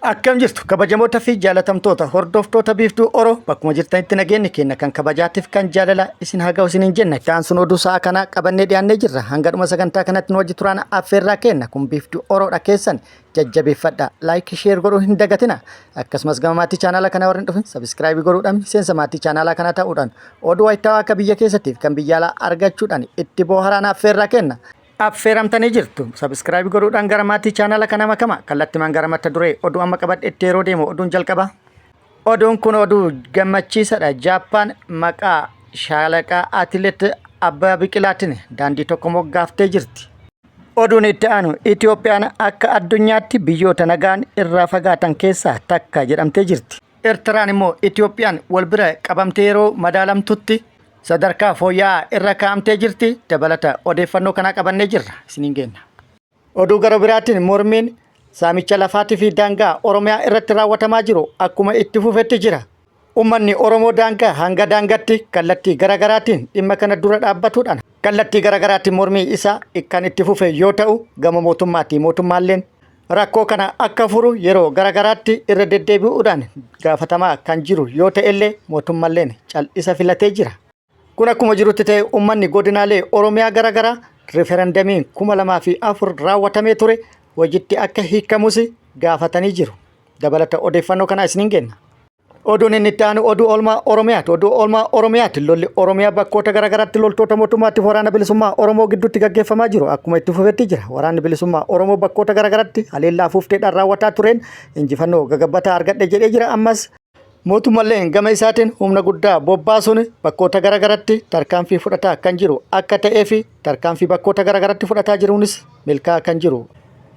Akkam jirtu kabajamoota fi jaalatamtoota hordoftoota Biiftuu Oro, bakkuma jirtanitti nageenyi keenya kan kabajaatiif kan jaalala isin haa ga'u isiniin jenna. Itti aansuun oduu sa'a kanaa qabannee dhiyaannee jirra. Hanga dhuma sagantaa kanatti nu wajji turaan affeerraa kenna. Kun Biiftuu Oroodha, keessan jajjabeeffadha. Like, share godhuu hin dagatina. Akkasumas gama maatii chaanaala kanaa warreen dhufin subscribe godhuudhaan miseensa maatii chaanaalaa kanaa ta'uudhaan oduu wayitaawaa akka biyya keessattiif kan biyya alaa argachuudhaan itti booharaan affeerraa kenna. Affeeramtanii jirtu. Subscribe godhuudhaan gara maatii chaanaala kanaa makama. Kallattimaan gara mata duree oduu amma qabadhetti yeroo deemu, oduun jalqaba. Oduun kun oduu gammachiisadha. Jaappaan maqaa shaalaqaa atileet Abbabaa Biqilaatiin daandii tokko moggaaftee jirti. Oduun itti aanu, Itoophiyaan akka addunyaatti biyyoota nagaan irraa fagaatan keessaa takka jedhamtee jirti. Eertiraan immoo Itoophiyaan wal bira qabamtee yeroo madaalamtutti sadarkaa fooyya'aa irra kaa'amtee jirti. Dabalata odeeffannoo kanaa qabannee jirra. Isiniin geenna. Oduu gara biraatiin, mormiin saamicha lafaatii fi daangaa Oromiyaa irratti raawwatamaa jiru akkuma itti fufetti jira. Uummanni Oromoo daangaa hanga daangatti kallattii garaagaraatiin dhimma kana dura dhaabbatuudhaan kallattii garaagaraatiin mormii isaa kan itti fufe yoo ta'u, gama mootummaatii mootummaalleen rakkoo kana akka furu yeroo garaagaraatti irra deddeebi'uudhaan gaafatamaa kan jiru yoo ta'ellee, mootummaalleen cal'isa filatee jira. Kun akkuma jirutti ta'e, uummanni godinaalee Oromiyaa garaagaraa riiferandamiin 2004 raawwatamee ture hojiitti akka hiikamus gaafatanii jiru. Dabalata odeeffannoo kanaa isiniin kenna. Oduun inni itti aanu oduu oolmaa Oromiyaati. Oduu oolmaa Oromiyaati. Lolli Oromiyaa bakkoota garaagaraatti loltoota mootummaatti waraana bilisummaa Oromoo gidduutti gaggeeffamaa jiru akkuma itti fufetti jira. Waraanni bilisummaa Oromoo bakkoota garaagaraatti haleellaa fuufteedhaan raawwataa tureen injifannoo gagabbataa argadhe jedhee jira. Ammas mootummallee gama isaatiin humna guddaa bobbaasuun bakkoota garaagaraatti tarkaanfii fudhataa kan jiru akka ta'ee fi tarkaanfii bakkoota garaagaraatti fudhataa jiruunis milkaa'aa kan jiru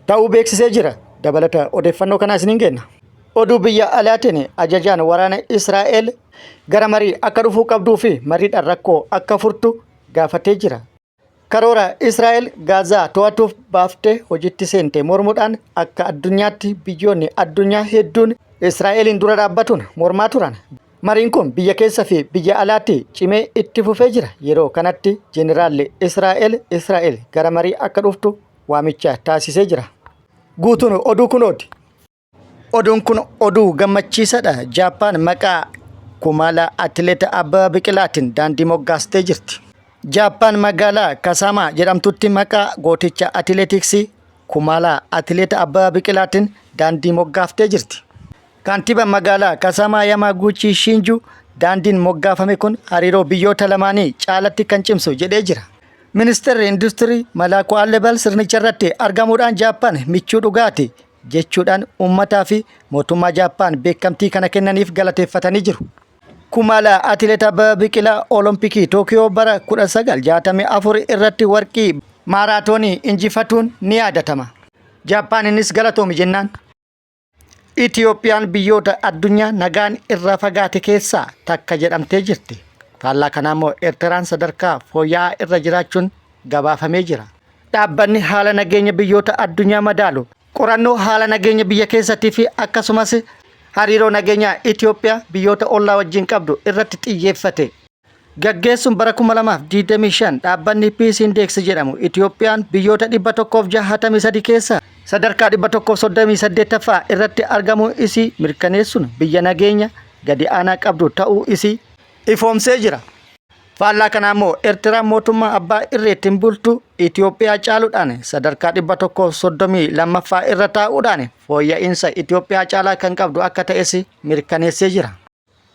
ta'uu beeksisee jira. Dabalata odeeffannoo kanaa isiniin kenna. Oduu biyya alaatiin, ajajaan waraana Israa'el gara marii akka dhufuu qabduu fi mariidhaan rakkoo akka furtu gaafatee jira. Karoora Israa'el Gaazaa to'atuuf baaftee hojiitti seente mormuudhaan akka addunyaatti biyyoonni addunyaa hedduun Israa'eliin dura dhaabbatuun mormaa turan. Mariin kun biyya keessa fi biyya alaatti cimee itti fufee jira. Yeroo kanatti Jeeneraalli Israa'el Israa'el gara marii akka dhuftu waamicha taasisee jira. Guutuun oduu kunooti. Oduun kun oduu gammachiisadha. Jaappaan maqaa kumaala atileet Abbabaa Biqilaatiin daandii moggaastee jirti. Jaappaan magaalaa Kasaamaa jedhamtutti maqaa gooticha atileetiksii kumaala atileet Abbabaa Biqilaatiin daandii moggaaftee jirti. Kantiibaan magaalaa Kasaamaa Yamaaguuchii Shinjuu daandiin moggaafame kun hariiroo biyyoota lamaanii caalatti kan cimsu jedhee jira. Ministeerri Industirii Malaakuu Allebal sirnicha irratti argamuudhaan Jaappaan michuu dhugaati jechuudhaan uummataa fi mootummaa Jaappaan beekamtii kana kennaniif galateeffatanii jiru. Kumaala atileet Abbabaa Biqilaa Olompikii Tookiyoo bara 1964 irratti warqii maaraatoonii injifatuun ni yaadatama. Jaappaaninis galatoomi jennaan. Itiyoophiyaan biyyoota addunyaa nagaan irraa fagaate keessaa takka jedhamtee jirti. Faallaa kanaa immoo Eertiraan sadarkaa fooyya'aa irra jiraachuun gabaafamee jira. Dhaabbanni haala nageenya biyyoota addunyaa madaalu qorannoo haala nageenya biyya keessattii fi akkasumas hariiroo nageenyaa Itoophiyaa biyyoota ollaa wajjin qabdu irratti xiyyeeffate gaggeessuun bara 2025 dhaabbanni Peace Index jedhamu Itoophiyaan biyyoota 163 keessaa sadarkaa 138ffaa irratti argamuu isii mirkaneessuun biyya nageenya gadi aanaa qabdu ta'uu isii ifoomsee jira. Faallaa kanaa immoo Eertiraan mootummaa abbaa irreettiin bultu Itoophiyaa caaluudhaan sadarkaa 132ffaa irra taa'uudhaan fooyya'insa Itoophiyaa caalaa kan qabdu akka ta'es mirkaneessee jira.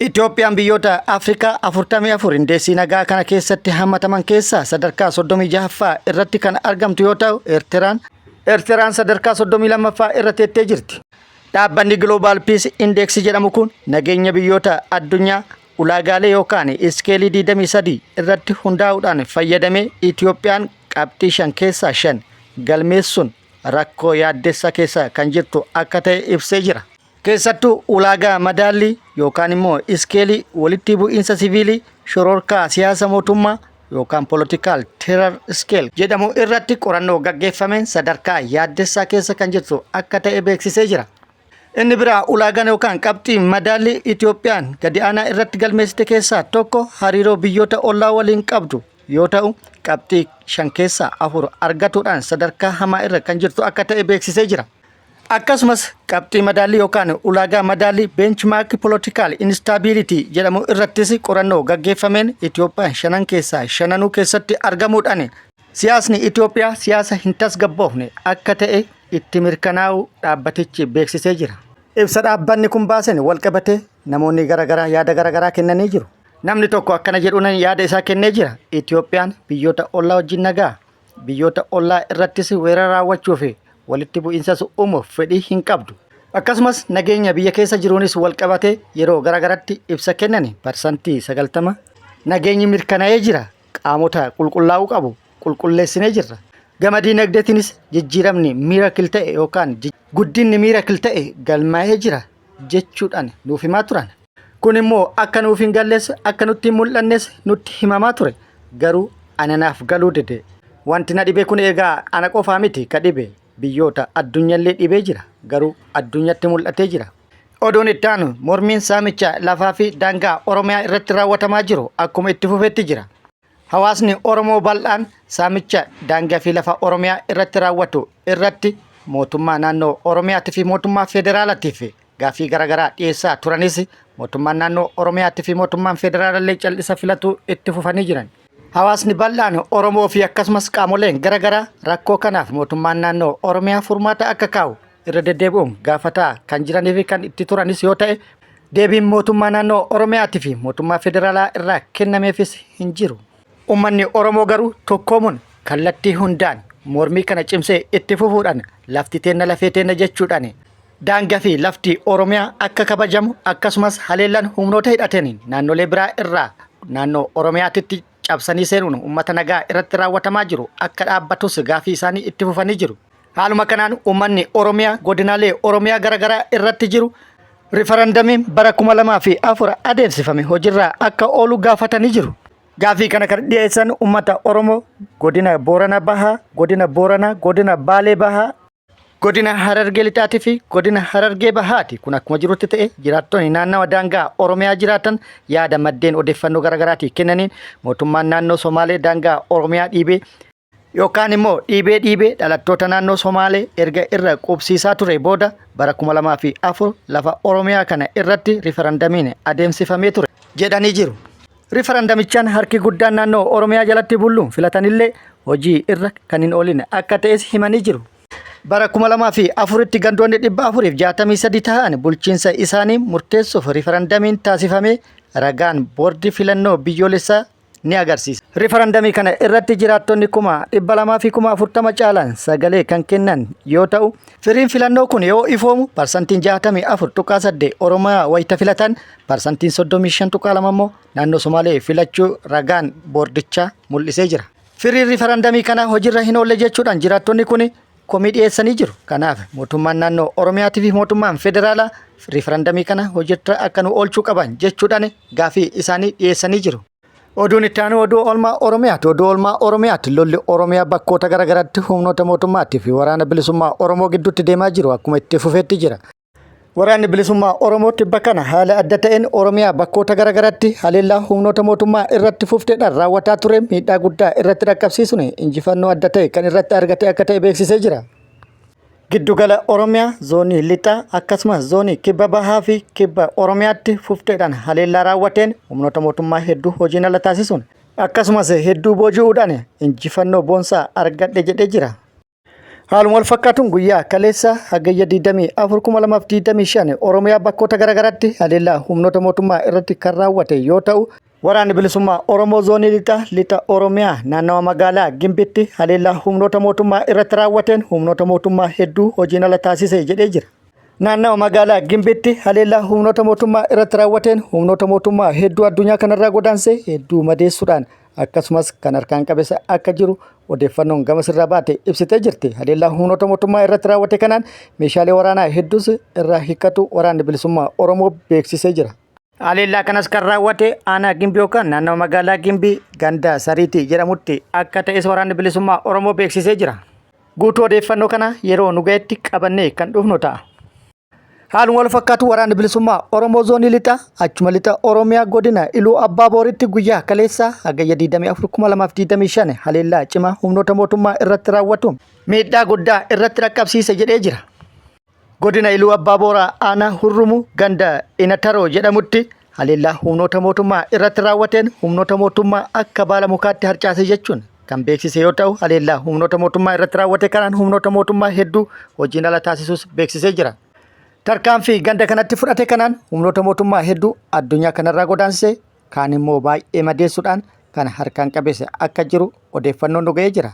Itoophiyaan biyyoota Afrikaa 44 indeessii nagaa kana keessatti hammataman keessaa sadarkaa 36ffaa irratti kan argamtu yoo ta'u, Eertiraan sadarkaa 32ffaa irra teettee jirti. Dhaabbanni Global Peace Index jedhamu kun nageenya biyyoota addunyaa ulaagaalee yookaan iskeelii 23 irratti hundaa'uudhaan fayyadamee Itoophiyaan qabxii 5 keessaa 5 galmeessuun rakkoo yaaddessaa keessa kan jirtu akka ta'e ibsee jira. Keessattuu ulaagaa madaallii yookaan immoo iskeelii walitti bu'iinsa siviilii, shororkaa siyaasa mootummaa yookaan political terror scale jedhamu irratti qorannoo gaggeeffameen sadarkaa yaaddessaa keessa kan jirtu akka ta'e beeksisee jira. Inni biraa ulaagaan yookaan qabxii madaallii Itoophiyaan gadi aanaa irratti galmeessite keessaa tokko hariiroo biyyoota ollaa waliin qabdu yoo ta'u, qabxii 5 keessaa 4 argatuudhaan sadarkaa hamaa irra kan jirtu akka ta'e beeksisee jira. Akkasumas qabxii madaallii yookaan ulaagaa madaallii Benchmark Political Instability jedhamu irrattis qorannoo gaggeeffameen Itoophiyaan shanan keessaa shananuu keessatti argamuudhaan siyaasni Itoophiyaa siyaasa hin tasgabboofne akka ta'e itti mirkanaa'uu dhaabbatichi beeksisee jira. Ibsa dhaabbanni kun baaseen walqabatee namoonni garaagaraa yaada garaagaraa kennanii jiru. Namni tokko akkana jedhuun yaada isaa kennee jira. Itoophiyaan biyyoota ollaa wajjin nagaa, biyyoota ollaa irrattis weerara raawwachuu fi walitti bu'iinsas uumuuf fedhii hin qabdu. Akkasumas nageenya biyya keessa jiruunis walqabatee yeroo garaagaratti ibsa kennani 90% nageenyi mirkanaa'ee jira. Qaamota qulqullaa'uu qabu qulqulleessinee jirra. Gama diinagdeetiinis jijjiiramni miracle ta'e yookaan guddinni miracle ta'e galmaa'ee jira jechuudhaan nuuf himaa turan. Kun immoo akka nuuf hin galles akka nutti hin mul'annes nutti himamaa ture. Garuu ana naaf galuu dide. Wanti na dhibe kun egaa ana qofaa miti ka dhibe biyyoota addunyallee dhibee jira. Garuu addunyatti mul'atee jira. Oduun itti aanu mormiin saamicha lafaa fi daangaa Oromiyaa irratti raawwatamaa jiru akkuma itti fufetti jira. Hawaasni Oromoo bal'aan saamicha daangaa fi lafa Oromiyaa irratti raawwatu irratti mootummaa naannoo Oromiyaatii fi mootummaa federaalaatiif gaaffii garaagaraa dhiyeessaa turanis mootummaan naannoo Oromiyaatii fi mootummaan federaalallee cal'isa filatu itti fufanii jiran. Hawaasni bal'aan Oromoo fi akkasumas qaamoleen garaagaraa rakkoo kanaaf mootummaan naannoo Oromiyaa furmaata akka kaa'u irra deddeebi'uun gaafataa kan jiranii fi kan itti turanis yoo ta'e deebiin mootummaa naannoo Oromiyaatii fi mootummaa federaalaa irraa kennameefis hin jiru. Uummanni Oromoo garuu tokkoomuun kallattii hundaan mormii kana cimsee itti fufuudhaan lafti teenna lafee teenna jechuudhaan daangaa fi lafti Oromiyaa akka kabajamu akkasumas haleellaan humnoota hidhateen naannolee biraa irraa naannoo Oromiyaatitti cabsanii seenuun uummata nagaa irratti raawwatamaa jiru akka dhaabbatus gaafii isaanii itti fufanii jiru. Haaluma kanaan uummanni Oromiyaa godinaalee Oromiyaa garaagaraa irratti jiru rifarandamiin bara 2004 adeemsifame hojiirraa akka oolu gaafatanii jiru. Gaafii kana kan dhiyeessan uummata Oromoo godina Boorana Bahaa, godina Booranaa, godina Baalee Bahaa, godina Harargee Lixaatii fi godina Harargee Bahaati. Kun akkuma jirutti ta'e jiraattonni naannawa daangaa Oromiyaa jiraatan yaada maddeen odeeffannoo garaagaraatii kennaniin mootummaan naannoo Somaalee daangaa Oromiyaa dhiibee yookaan immoo dhiibee dhiibee dhalattoota naannoo Somaalee erga irra qubsiisaa ture booda bara 2004 lafa Oromiyaa kana irratti rifarandamiin adeemsifamee ture jedhanii jiru. Rifarandamichaan harki guddaan naannoo Oromiyaa jalatti bulluun filatanillee hojii irra kan hin oolin akka ta'es himanii jiru. Bara 2004tti gandoonni 463 ta'an bulchiinsa isaanii murteessuuf rifarandamiin taasifamee ragaan boordii filannoo biyyoolessaa ni agarsiisa. Rifarandamii kana irratti jiraattonni 240,000 caalan sagalee kan kennan yoo ta'u, firiin filannoo kun yoo ifoomu 64.8% Oromiyaa wayita filatan 35.2% immoo naannoo Somaalee filachuu ragaan boordichaa mul'isee jira. Firiin rifarandamii kana hojiirra hin oolle jechuudhaan jiraattonni kun komii dhiyeessanii jiru. Kanaaf mootummaan naannoo Oromiyaatii fi mootummaan federaalaa rifarandamii kana hojiirra akka nu oolchuu qaban jechuudhaan gaafii isaanii dhiyeessanii jiru. Oduun itti aanu oduu oolmaa Oromiyaati. Oduu oolmaa Oromiyaati. Lolli Oromiyaa bakkoota garaagaraatti humnoota mootummaatii fi waraana bilisummaa Oromoo gidduutti deemaa jiru akkuma itti fufeetti jira. Waraanni bilisummaa Oromoo tibba kana haala adda ta'een Oromiyaa bakkoota garaagaraatti haleellaa humnoota mootummaa irratti fufteedhaan raawwataa ture miidhaa guddaa irratti dhaqqabsiisuun injifannoo adda ta'e kan irratti argate akka ta'e beeksisee jira. Giddugala Oromiyaa zoonii lixaa akkasumas zoonii kibba bahaa fi kibba Oromiyaatti fufteedhaan haleellaa raawwateen humnoota mootummaa hedduu hojiin ala taasisuun akkasumas hedduu booji'uudhaan injifannoo boonsaa argadhe jedhee jira. Haaluma wal fakkaatuun guyyaa kaleessa Hagayya 24, 2025 Oromiyaa bakkoota garaagaraatti haleellaa humnoota mootummaa irratti kan raawwate yoo ta'u, Waraanni Bilisummaa Oromoo Zoonii Lixaa Lixa Oromiyaa naannawa magaalaa Gimbitti haleellaa humnoota mootummaa irratti raawwateen humnoota mootummaa hedduu hojiin ala taasise jedhee jira. Naannawa magaalaa Gimbitti haleellaa humnoota mootummaa irratti raawwateen humnoota mootummaa hedduu addunyaa kanarraa godaansee hedduu madeessuudhaan akkasumas kan harkaan qabesa akka jiru odeeffannoon gama sirraa baate ibsitee jirti. Haleellaa humnoota mootummaa irratti raawwate kanaan meeshaalee waraanaa hedduus irraa hiikkatu waraanni bilisummaa Oromoo beeksisee jira. Haleellaa kanas kan raawwate aanaa Gimbii yookaan naannawa magaalaa Gimbii ganda Sariitii jedhamutti akka ta'es waraanni bilisummaa Oromoo beeksisee jira. Guutuu odeeffannoo kana yeroo nu ga'etti qabannee kan dhufnu ta'a. Haaluma wal fakkaatu waraanni bilisummaa Oromoo zoonii lixaa achuma lixa Oromiyaa godina Iluu Abbaa Booritti guyyaa kaleessaa Hagayya 24,2025 haleellaa cimaa humnoota mootummaa irratti raawwatuun miidhaa guddaa irratti dhaqqabsiise jedhee jira. Godina Iluu Abbaa Booraa aanaa Hurrumuu ganda Inataroo jedhamutti haleellaa humnoota mootummaa irratti raawwateen humnoota mootummaa akka baala mukaatti harcaase jechuun kan beeksise yoo ta'u haleellaa humnoota mootummaa irratti raawwate kanaan humnoota mootummaa hedduu hojiin ala taasisuus beeksisee jira. Tarkaanfii ganda kanatti fudhate kanaan humnoota mootummaa hedduu addunyaa kanarraa godaansise kaan immoo baay'ee madeessuudhaan kan harkaan qabeesse akka jiru odeeffannoon nu ga'ee jira.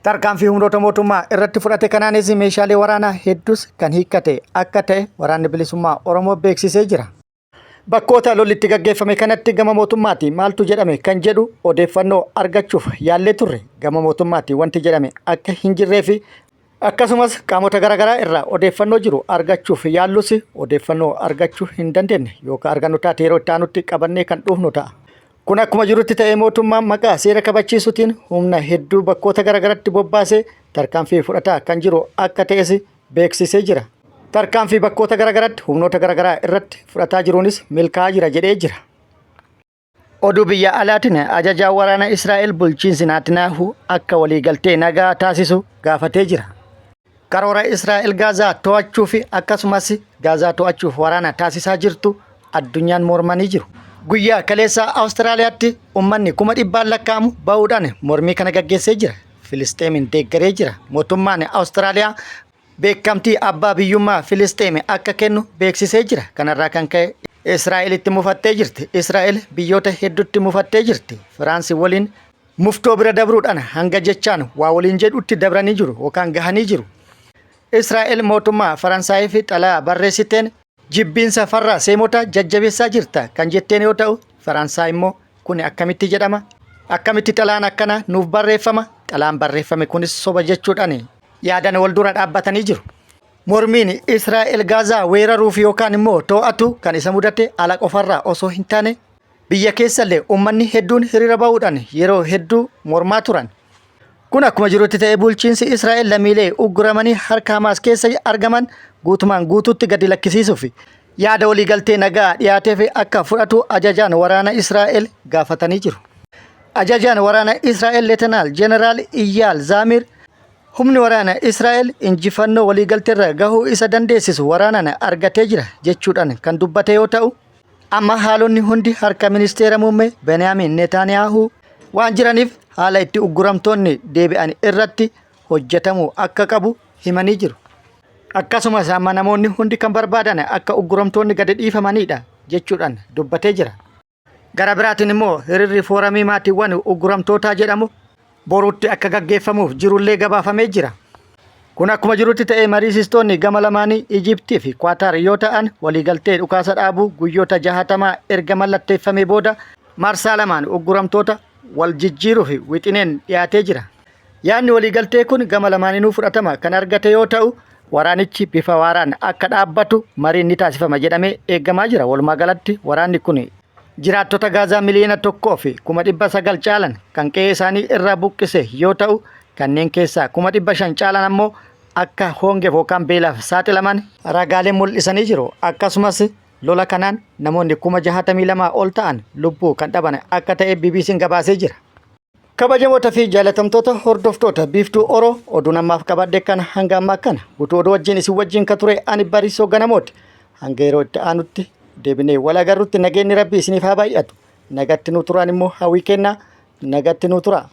Tarkaanfii humnoota mootummaa irratti fudhate kanaanis meeshaalee waraanaa hedduus kan hiikkate akka ta'e Waraanni Bilisummaa Oromoo beeksisee jira. Bakkoota lolli itti gaggeeffame kanatti gama mootummaatii maaltu jedhame kan jedhu odeeffannoo argachuuf yaallee turre. Gama mootummaatii wanti jedhame akka hin jirree fi akkasumas qaamota garaagaraa irraa odeeffannoo jiru argachuuf yaallus odeeffannoo argachuu hin dandeenye yookaan argannu taate yeroo itti aanutti qabannee kan dhufnu ta'a. Kun akkuma jirutti ta'ee mootummaan maqaa seera kabachiisuutiin humna hedduu bakkoota garaagaratti bobbaasee tarkaanfii fudhataa kan jiru akka ta'es beeksisee jira. Tarkaanfii bakkoota garaagaratti humnoota garaagaraa irratti fudhataa jiruunis milkaa'aa jira jedhee jira. Oduu biyya alaatiin ajajaan waraana Israa'el bulchiinsi Naatinaahuu akka waliigaltee nagaa taasisu gaafatee jira. Karoora Israa'el Gaazaa to'achuu fi akkasumas Gaazaa to'achuuf waraana taasisaa jirtu addunyaan mormanii jiru. Guyyaa kaleessaa Awustiraaliyaatti uummanni 100,000 lakkaa'amu bahuudhaan mormii kana gaggeessee jira. Filisxeemiin deeggaree jira. Mootummaan Awustiraaliyaa beekamtii abbaa biyyummaa Filisxeem akka kennu beeksisee jira. Kanarraa kan ka'e Israa'elitti mufattee jirti. Israa'el biyyoota hedduutti mufattee jirti. Firaansi waliin Muftoo bira dabruudhaan hanga jechaan waa waliin jedhutti dabranii jiru yookaan gahanii jiru. Israa'el mootummaa Faransaayiif xalayaa barreessiteen jibbiinsa farra seemotaa jajjabeessaa jirta kan jetteen yoo ta'u, Faransaay immoo kuni akkamitti jedhama? Akkamitti xalayaan akkanaa nuuf barreeffama? Xalayaan barreeffame kunis soba jechuudhaan yaadan wal dura dhaabbatanii jiru. Mormiin Israa'el Gaazaa weeraruuf yookaan immoo to'atu kan isa mudate ala qofarraa osoo hin taane Biyya keessallee uummanni hedduun hiriira ba'uudhaan yeroo hedduu mormaa turan. Kun akkuma jirutti ta'ee bulchiinsi Israa'el lammiilee ugguramanii harka Hamaas keessa argaman guutumaan guutuutti gadi lakkisiisuuf yaada waliigaltee nagaa dhiyaateef akka fudhatu ajajaan waraana Israa'el gaafatanii jiru. Ajajaan waraana Israa'el Leetenaal Jeneraal Iyyaal Zaamir humni waraana Israa'el injifannoo waliigalteerra gahuu isa dandeessisu waraanaan argatee jira jechuudhaan kan dubbate yoo ta'u, Amma haalonni hundi harka ministeera muummee Beniyaamin Netaaniyaahuu waan jiraniif haala itti ugguramtoonni deebi'an irratti hojjetamuu akka qabu himanii jiru. Akkasumas amma namoonni hundi kan barbaadan akka ugguramtoonni gadi dhiifamanidha jechuudhaan dubbatee jira. Gara biraatiin immoo hiriirri fooramii maatiiwwan ugguramtootaa jedhamu boruutti akka gaggeeffamuuf jirullee gabaafamee jira. Kun akkuma jirutti ta'ee mariisistoonni gama lamaanii Ijiptii fi Kwaataar yoo ta'an waliigaltee dhukaasa dhaabuu guyyoota jahatamaa erga mallatteeffamee booda marsaa lamaan ugguramtoota wal jijjiiruuf wixineen dhiyaatee jira. Yaadni waliigaltee kun gama lamaaninuu fudhatama kan argate yoo ta'u waraanichi bifa waaraan akka dhaabbatu mariin ni taasifama jedhamee eegamaa jira. Walumaa galatti waraanni kun Jiraattota Gaazaa 1,900,000 caalan kan qe'ee isaanii irraa buqqise yoo ta'u, kanneen keessaa 500,000 caalan ammoo akka hoongeef yookaan beelaaf saaxilaman ragaaleen mul'isanii jiru. Akkasumas lola kanaan namoonni 62,000 ol ta'an lubbuu kan dhaban akka ta'e BBC'n gabaasee jira. Kabajamoota fi jaalatamtoota hordoftoota Biiftuu Oro oduun ammaaf qabadhe kana hanga ammaa kana guutuu oduu wajjin isin wajjin ka ture ani Bariisoo Ganamooti. Hanga yeroo itti aanutti deebinee wal agarrutti nageenyi Rabbii isiniif haa baay'atu. Nagatti nu turaan immoo hawwii kennaa nagatti nu turaa.